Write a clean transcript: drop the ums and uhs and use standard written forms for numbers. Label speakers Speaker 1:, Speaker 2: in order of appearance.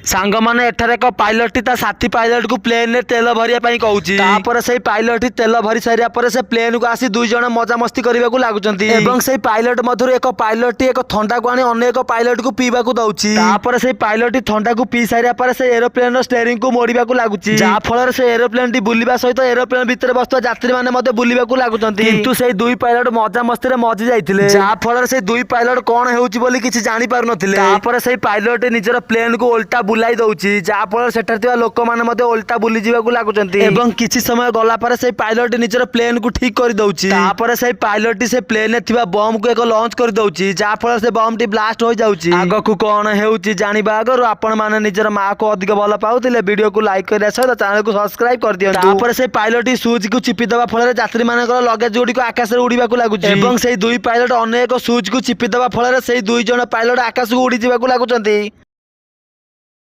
Speaker 1: ସାଙ୍ଗମାନେ, ଏଠାରେ ଏକ ପାଇଲଟଟି ତା ସାଥୀ ପାଇଲଟକୁ ପ୍ଲେନରେ ତେଲ ଭରିବା ପାଇଁ କହୁଛି। ତାପରେ ସେଇ ପାଇଲଟଟି ତେଲ ଭରି ସାରିବା ପରେ ସେ ପ୍ଲେନକୁ ଆସି ଦୁଇ ଜଣ ମଜାମସ୍ତି କରିବାକୁ ଲାଗୁଛନ୍ତି ଏବଂ ସେଇ ପାଇଲଟ ମଧ୍ୟରୁ ଏକ ପାଇଲଟଟି ଏକ ଥଣ୍ଡାକୁ ଆଣି ଅନ୍ୟ ଏକ ପାଇଲଟକୁ ପିଇବାକୁ ଦଉଛି। ତାପରେ ସେଇ ପାଇଲଟଟି ଥଣ୍ଡାକୁ ପିଇ ସାରିବା ପରେ ସେ ଏରୋପ୍ଲେନର ଷ୍ଟେରିଂକୁ ମୋଡ଼ିବାକୁ ଲାଗୁଛି, ଯାହା ଫଳରେ ସେ ଏରୋପ୍ଲେନଟି ବୁଲିବା ସହିତ ଏରୋପ୍ଲେନ ଭିତରେ ବସୁଥିବା ଯାତ୍ରୀମାନେ ମଧ୍ୟ ବୁଲିବାକୁ ଲାଗୁଛନ୍ତି। କିନ୍ତୁ ସେଇ ଦୁଇ ପାଇଲଟ ମଜାମସ୍ତିରେ ମଜି ଯାଇଥିଲେ, ଯାହା ଫଳରେ ସେଇ ଦୁଇ ପାଇଲଟ କଣ ହେଉଛି ବୋଲି କିଛି ଜାଣି ପାରୁନଥିଲେ। ତାପରେ ସେଇ ପାଇଲଟ ନିଜର ପ୍ଲେନକୁ ଓଲଟା ବୁଲାଇ ଦଉଛି, ଯାହା ଫଳରେ ସେଠାରେ ଥିବା ଲୋକମାନେ ମଧ୍ୟ ଓଲଟା ବୁଲି ଯିବାକୁ ଲାଗୁଛନ୍ତି ଏବଂ କିଛି ସମୟ ଗଲା ପରେ ସେଇ ପାଇଲଟ ନିଜର ପ୍ଲେନକୁ ଠିକ କରିଦଉଛି। ତାପରେ ସେଇ ପାଇଲଟଟି ସେ ପ୍ଲେନରେ ଥିବା ବମ୍କୁ ଏକ ଲଞ୍ଚ କରିଦଉଛି, ଯାହା ଫଳରେ ସେ ବମ୍ଟି ବ୍ଲାଷ୍ଟ ହୋଇଯାଉଛି। ଆଗକୁ କଣ ହେଉଛି ଜାଣିବା ଆଗରୁ ଆପଣ ମାନେ ନିଜର ମାକୁ ଅଧିକ ଭଲ ପାଉଥିଲେ ଭିଡିଓକୁ ଲାଇକ୍ କରିବା ସହିତ ଚ୍ୟାନେଲକୁ ସବସ୍କ୍ରାଇବ କରିଦିଅନ୍ତୁ। ତାପରେ ସେଇ ପାଇଲଟ ସୁଇଚକୁ ଚିପି ଦେବା ଫଳରେ ଯାତ୍ରୀ ମାନଙ୍କର ଲଗେଜ ଗୁଡିକ ଆକାଶରେ ଉଡ଼ିବାକୁ ଲାଗୁଛି ଏବଂ ସେଇ ଦୁଇ ପାଇଲଟ ଅନ୍ୟ ଏକ ସୁଇଚକୁ ଚିପି ଦେବା ଫଳରେ ସେଇ ଦୁଇ ଜଣ ପାଇଲଟ ଆକାଶକୁ ଉଡ଼ି ଯିବାକୁ ଲାଗୁଛନ୍ତି।